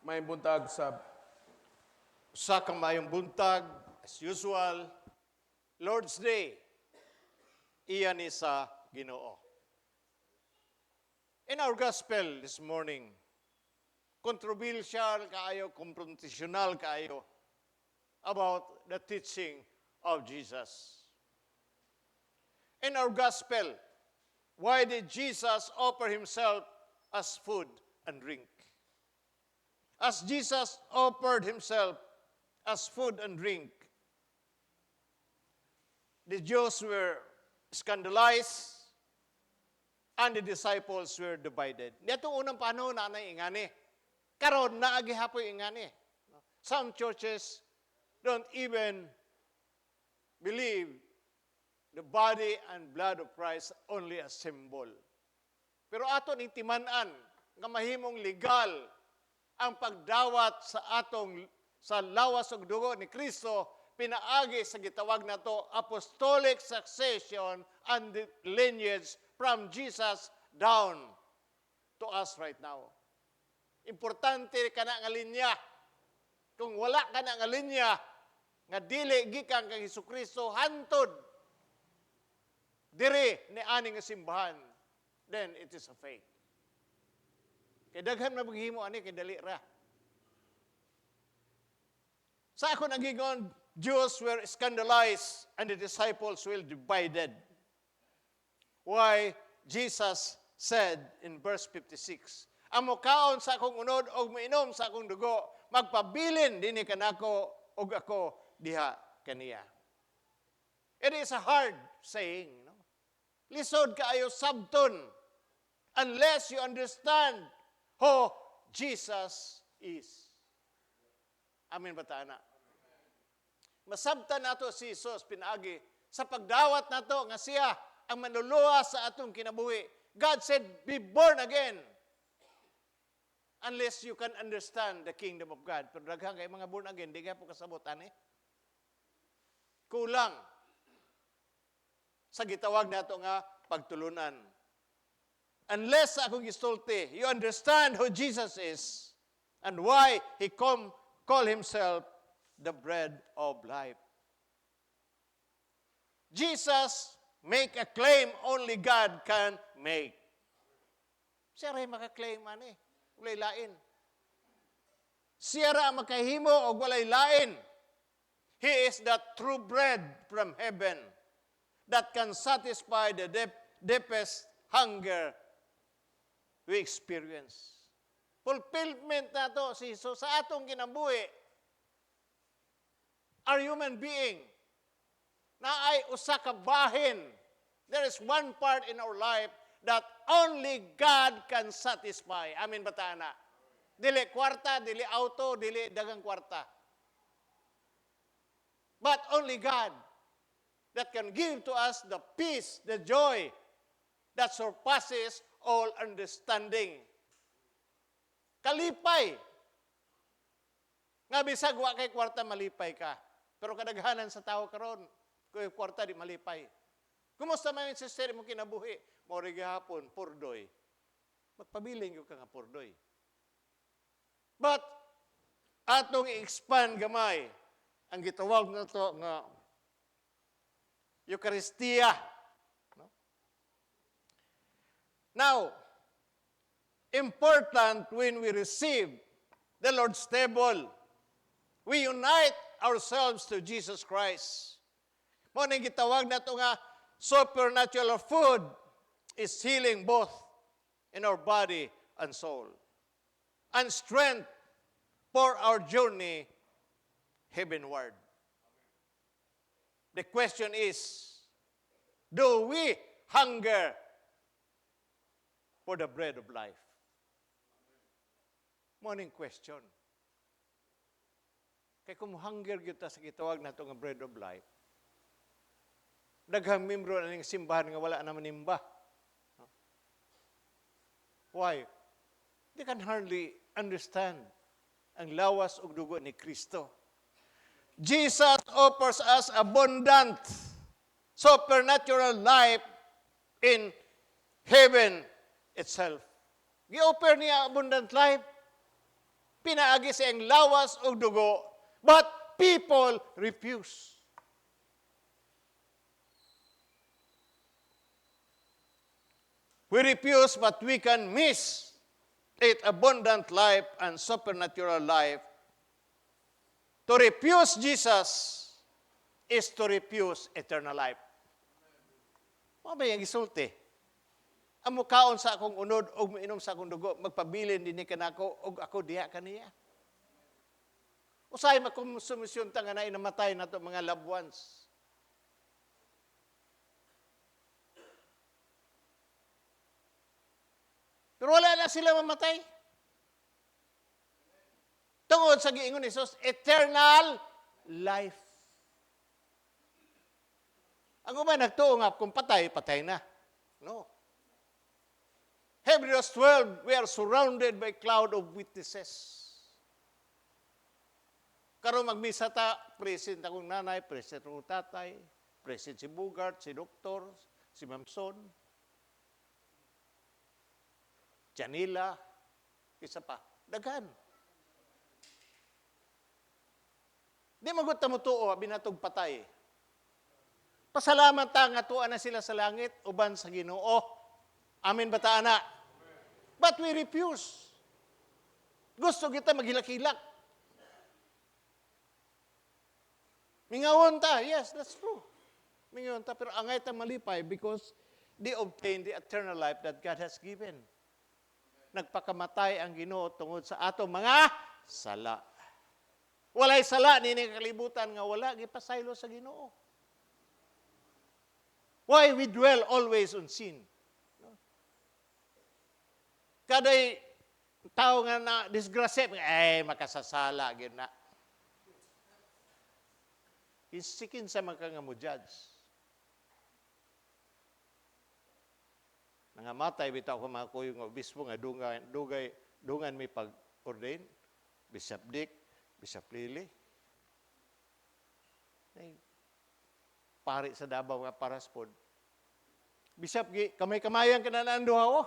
Maayong buntag sab. Usa ka maayong buntag, as usual, Lord's Day, iya ni sa Ginoo. In our gospel this morning, controversial kaayo, confrontational kaayo about the teaching of Jesus. In our gospel, why did Jesus offer himself as food and drink? As Jesus offered himself as food and drink, the Jews were scandalized and the disciples were divided. Niadtong unang panahon naa nay ingani. Karon naa gihapoy ingani. Some churches don't even believe the body and blood of Christ, only a symbol. Pero ato ning timan-an nga mahimong legal ang pagdawat sa atong sa lawas ug dugo ni Kristo pinaagi sa gitawag nato apostolic succession and the lineage from Jesus down to us right now. Importante kana nga linya. Kung wala kana nga linya nga dili gikan kang Hesukristo hantod diri ni ani nga simbahan, then it is a fake. Kay daghan na maghimo ani kay dali ra. Sa ako nagingon, Jews were scandalized and the disciples were divided. Why Jesus said in verse 56, "Ang mukaon sa akong unod og moinom sa akong dugo, magpabilin dinhi kanako ug ako diha kaniya." It is a hard saying, no? Lisod kaayo sabton unless you understand who Jesus is. Amen ba ta ana? Masabtan nato si Jesus pinaagi sa pagdawat nato nga siya ang manluluwas sa atong kinabuhi. God said, "Be born again." Unless you can understand the kingdom of God. Pero daghan kay mga born again, di po kasabot ani. Kulang sa gitawag nato nga pagtulunan. Unless sa akong gisulti, you understand who Jesus is and why He call Himself the bread of life. Jesus make a claim only God can make. Siya ray maka-claim ani. Walay lain. Siya ra ang makahimo og walay lain. He is the true bread from heaven that can satisfy the deepest hunger we experience. Fulfillment nato si Jesus sa atong kinabuhi. Our human being naay usa ka bahin. There is one part in our life that only God can satisfy. Amen ba ta ana? Dili kwarta, dili auto, dili dagang kwarta. But only God that can give to us the peace, the joy that surpasses all understanding. Kalipay. Nga bisag wa kay kwarta, malipay ka. Pero kadaghanan sa tao karon, kung kwarta di malipay. Kumusta man yung sister mo kinabuhi? Mao gihapon, purdoy. Magpabilin gyud ka nga purdoy. But atong i-expand gamay ang gitawag nato nga Eucharistia. No? Now, important when we receive the Lord's table, we unite ourselves to Jesus Christ. Mao ning gitawag nato nga supernatural food is healing both in our body and soul and strength for our journey heavenward. The question is, do we hunger for the bread of life? Mao ning question. Kay kung hunger gyud ta sa gitawag nato nga bread of life, daghang membro na ning simbahan nga wala na manimba. No? Why? They can hardly understand ang lawas ug dugo ni Kristo. Jesus offers us abundant supernatural life in heaven itself. Gi-offer niya abundant life. Pinaagi sa iyang lawas ug dugo, but people refuse. We refuse, but we can miss it, abundant life and supernatural life. To refuse Jesus is to refuse eternal life. Mao ba yung gisulti? Ang mukaon sa akong unod o miinom sa akong dugo, magpabilin dinhi kanako og ako diha kaniya. Usahay makonsumisyon ta nga naay namatay nato mga loved ones. Pero wala na sila mamatay. Tungod sa giingon ni Jesus, eternal life. Ang uban nagtuo nga kung patay, patay na. No. Hebrews 12, we are surrounded by cloud of witnesses. Karon magmisa ta, present akong nanay, present akong tatay, present si Bugart, si Doktor, si Mamson, Janila, isa pa, daghan. Di magot ta mo tuo, binatog patay. Pasalamat ta nga tuwa na sila sa langit, uban sa Ginoo. Amen ba ta, ana? But we refuse. Gusto kita maghilak-hilak. Mingawon ta, yes, that's true. Mingawon ta, pero angay ta malipay because they obtain the eternal life that God has given. Nagpakamatay ang Ginoo tungod sa ato mga sala. Walay sala nini kalibutan nga wala gipasaylo sa Ginoo. Why we dwell always on sin? No? Kaday tao nga na disgrasya, ay makasasala gyud na. Isikin sa mga nga mo judge. Nangamatay bitaw ko mga kuyog nga obispo nga dungan may pag-ordain, Bishop Dick, Bishop Lily. Ay, pari sa Davao nga paraspod. Bishop, kamay-kamayan ka na ang duha, oh.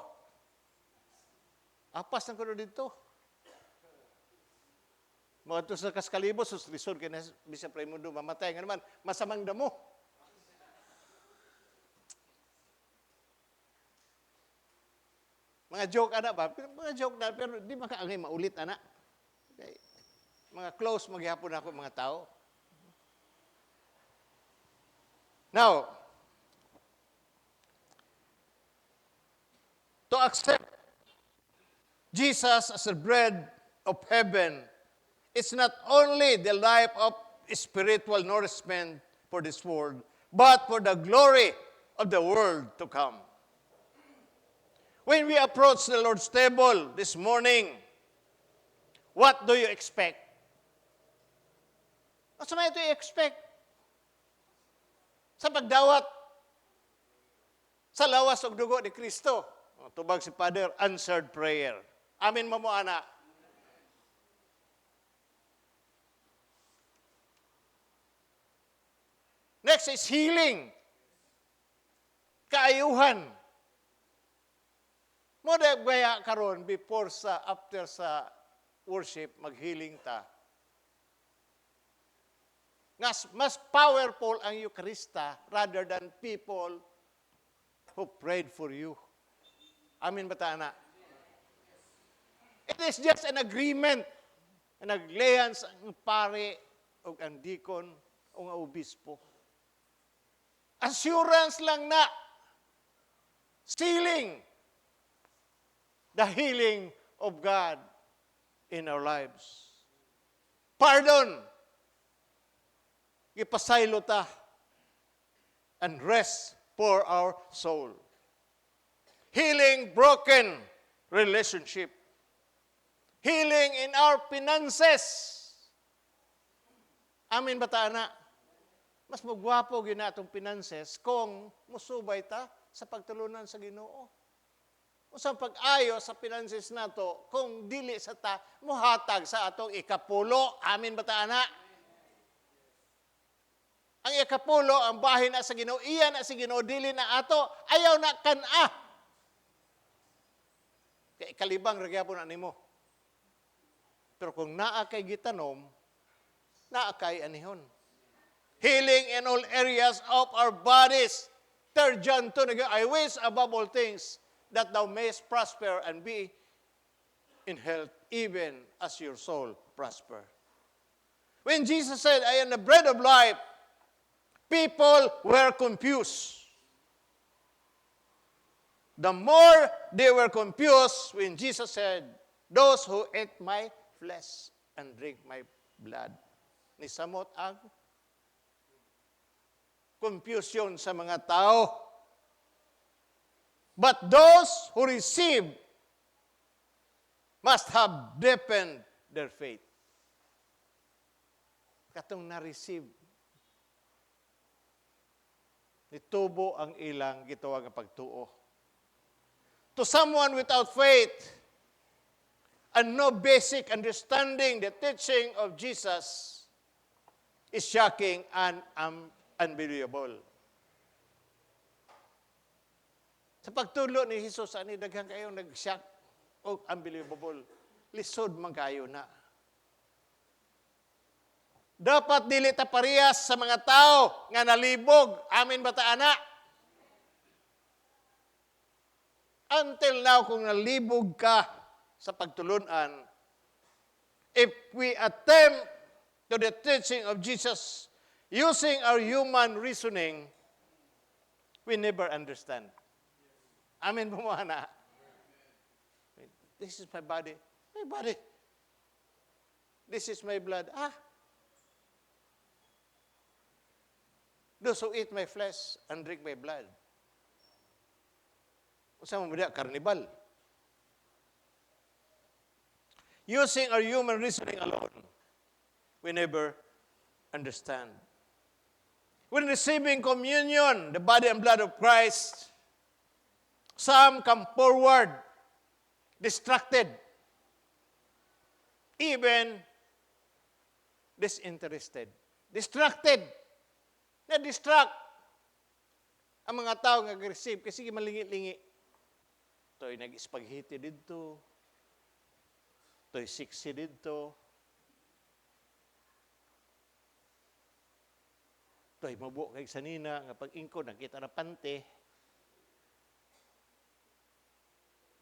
Apas ng kuno dito. Mga to sa Kaskalibo, sus lisod kay na Bishop Raimundo mamatay nga naman, masamang damo. Mga joke ana ba? Pero mga joke na, pero di makaangay maulit ana. Okay. Mga close maghapon ako mga tao. Now, to accept Jesus as the bread of heaven, it's not only the life of spiritual nourishment for this world, but for the glory of the world to come. When we approach the Lord's table this morning, what do you expect? Ano may ito i-expect? Sa pagdawat, sa lawas og dugo ni Kristo. Tubag si Father, answered prayer. Amen mo mo, ana. Next is healing. Kaayuhan. Mo na gaya karon before sa after sa worship maghealing ta. Ngas mas powerful ang Eucharista rather than people who prayed for you. Amen ba ta, ana? It is just an agreement. Naglehans ang pare o ang deacon o ang obispo. Assurance lang na. Sealing the healing of God in our lives. Pardon. Ipasaylo ta and rest for our soul. Healing broken relationship. Healing in our finances. Amin ba ta, ana? Mas magwapo gyud na atong finances kung musubay ta sa pagtulunan sa Ginoo. Unsa pag-ayo sa finances nato kung dili sa ta mohatag sa atong ikapulo. Amin ba ta, ana? Ang ikapulo, ang bahin na sa Ginoo, iya na sa Ginoo, dili na ato, ayaw na kan-a. Kay kalibang ra gyapon na nimo. Pero kung naa kay gitanom, naa kay anihon. Healing in all areas of our bodies. 3 John 2, "I wish above all things that thou mayest prosper and be in health, even as your soul prosper." When Jesus said, "I am the bread of life," people were confused. The more they were confused when Jesus said, "Those who eat my flesh and drink my blood." Nisamot ang confusion sa mga tao. But those who receive must have deepened their faith. Katong na-receive, nitubo ang ilang gitawag nga pagtuo. To someone without faith and no basic understanding, the teaching of Jesus is shocking and unbelievable. Sa pagtulo ni Jesus, ani daghan kayo nag-shock o unbelievable. Lisod man kayo na. Dapat dili ta parehas sa mga tao nga nalibog. Amen ba ta ana? Until now, kung nalibog ka sa pagtulunan, if we attempt to the teaching of Jesus using our human reasoning, we never understand. Amen ba mo ana? "This is my body. My body. This is my blood." Ah. "Those who eat my flesh and drink my blood." Unsa mo diha? Carnival. Using our human reasoning alone, we never understand. When receiving communion, the body and blood of Christ, some come forward distracted, even disinterested. Distracted. Na-distract ang mga tao nga receive kasi malingi-lingi. To'y nag-spaghetti dito. To'y sexy dito. To'y mabuo kay sanina nga pag-ingko nakita na pante.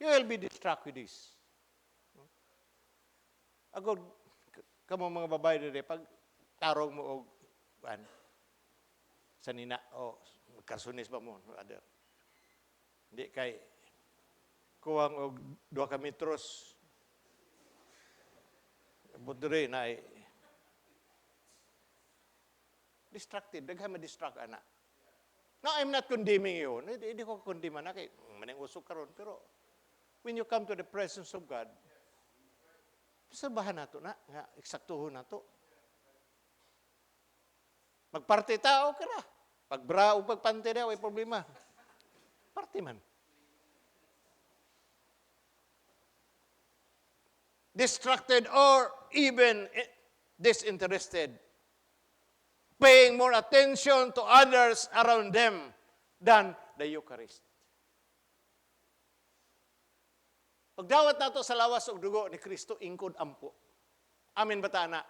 You will be distracted with this. Ako, kamo mga babae dire, pag tarong mo og an, sanina o karsunis ba mo, other. Hindi kay kuwang og 2 ka metros. But dire na ay distracted, daghan ma-distract ana. No, I'm not condemning you. Hindi, hindi ko condemn ana kay maning usok karon, pero when you come to the presence of God, sabahan nato na nga eksaktuhon nato. Magparte ta, okay ra. Pagbra o pagpante na, way problema. Parte man. Distracted or even disinterested. Paying more attention to others around them than the Eucharist. Pagdawat nato sa lawas ug dugo ni Kristo, ingkod ampo. Amen ba ta na?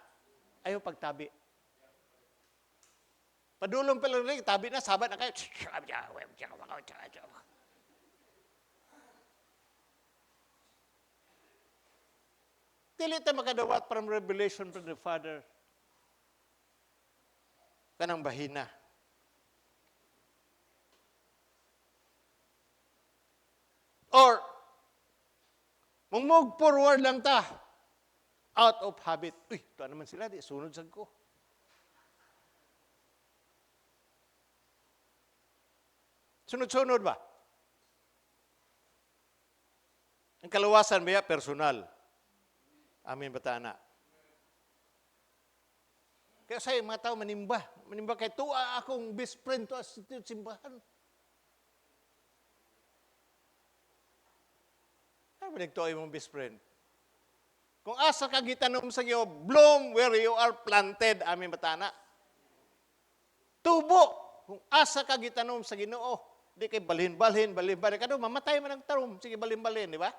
Ayaw pagtabi. Padulong pa lang rin, tabi na, sabat na kayo. Dili ta makadawat from revelation from the Father. Kanang bahina. Or, move forward lang ta. Out of habit. Uy, ito naman sila, di, sunod sad ko. Sunod-sunod ba? Ang kaluwasan ba personal? Amen ba ta na? Kaya sa'yo, mga tao manimba. Manimba kay tuwa akong best friend to sa simbahan. Ano ba nagtuwa imong best friend? Kung asa ka gitanom sa Ginoo, bloom where you are planted. Amen ba ta na? Tubo. Kung asa ka gitanom sa Ginoo, di kay balhin-balhin, balhin-balhin. Kado, mamatay man ang tarom. Sige, balhin-balhin, di ba?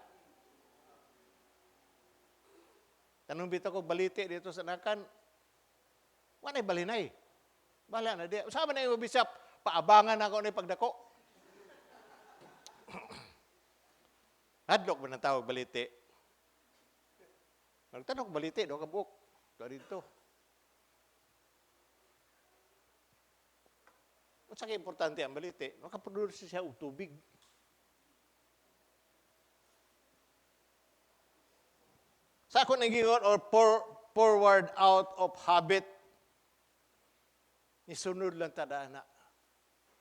Tanong bitaw ko baliti dito sa nakan, wala balinay. Bala na di. Sama na yung bishop, paabangan ako ni pagdako. Hadlok ba ng tawag baliti? Nagtanong baliti, do ka buok. Do dito. Unsa kay importante ang baliti? Makaproduce siya og tubig. Sa ako nagingon or forward out of habit, nisunod lang tadana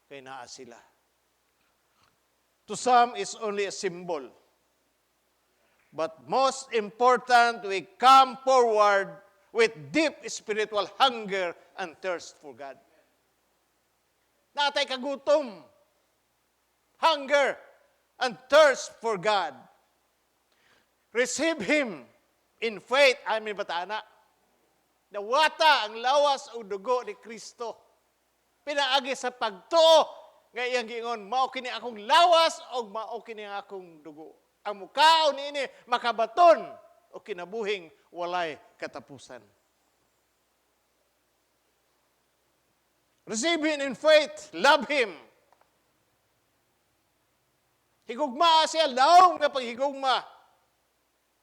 kay naa sila. To some, it's only a symbol. But most important, we come forward with deep spiritual hunger and thirst for God. Natay kagutom, hunger, and thirst for God. Receive Him in faith. Amen ba ta, ana? Dawata ang lawas o dugo ni Kristo. Pinaagi sa pagtuo nga iyang giingon, mao kini akong lawas o mao kini akong dugo. Ang mukaon niini makabaton o kinabuhing walay katapusan. Receive Him in faith. Love Him. Higugmaa siya, laom nga paghigugma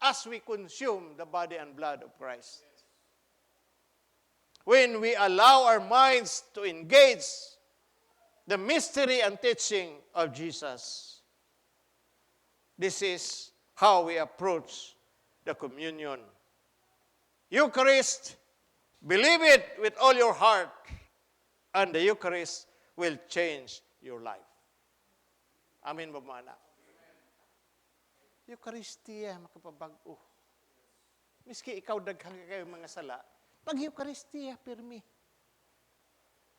as we consume the body and blood of Christ. When we allow our minds to engage the mystery and teaching of Jesus, this is how we approach the communion. Eucharist, believe it with all your heart, and the Eucharist will change your life. Amen ba mga anak? Eucharistia, makapabag-o. Miski ikaw daghan kayo mga sala, pag Eucharistia, pirmi.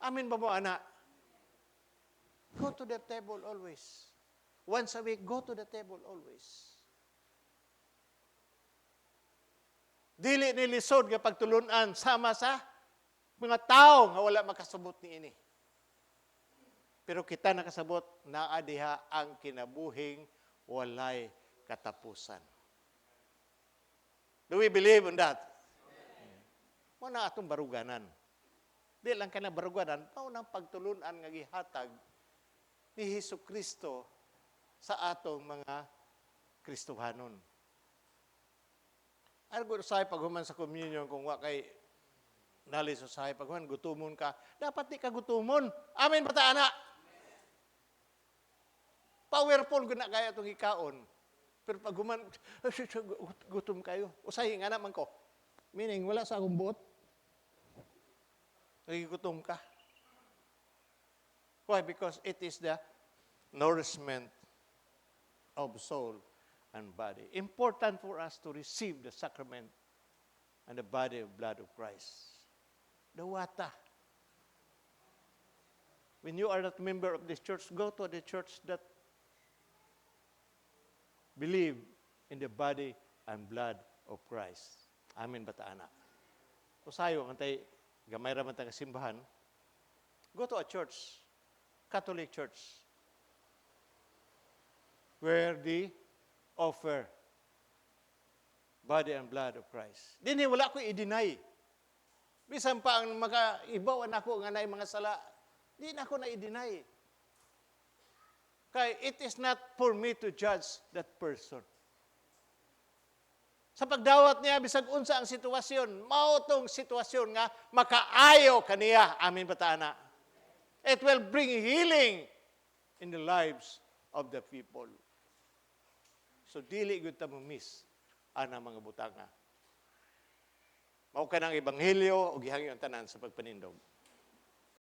Amen ba mo, anak? Go to the table always. Once a week, go to the table always. Dili ni lisod nga pagtulunan sama sa mga tao nga wala makasabot niini. Pero kita nakasabot, naa diha ang kinabuhing walay katapusan. Do we believe in that? Mao na atong baruganan. Di lang ka na baruganan, mao nang pagtulunan nga gihatag ni Hesus Kristo sa atong mga Kristohanon. Argo usahay paghuman sa communion kung wa kay nalis usahay paghuman gutumon ka, dapat di ka gutumon. Amen ba ta, ana? Powerful gud na kaya itong ikaon. Pero pag human, gutom kayo. Usahay nga naman ko. Meaning, wala sa akong buot. Nagigutom ka. Why? Because it is the nourishment of soul and body. Important for us to receive the sacrament and the body of blood of Christ. Dawata. When you are not member of this church, go to the church that believe in the body and blood of Christ. Amen ba ta, ana? Usayo, antay, gamay ra man ta nga simbahan. Go to a church, Catholic church, where they offer body and blood of Christ. Dinhi wala ko i-deny. Bisan pa ang makaibaw nako nga naay mga sala, di na ako na i-deny. Kay it is not for me to judge that person. Sa pagdawat niya, bisag unsa ang sitwasyon, mao tong sitwasyon nga makaayo kaniya. Amen ba ta, ana? It will bring healing in the lives of the people. So dili gyud ta mo miss ana mga butanga. Mao kanang ebanghelyo ug gihangyo ang tanan sa pagpanindog.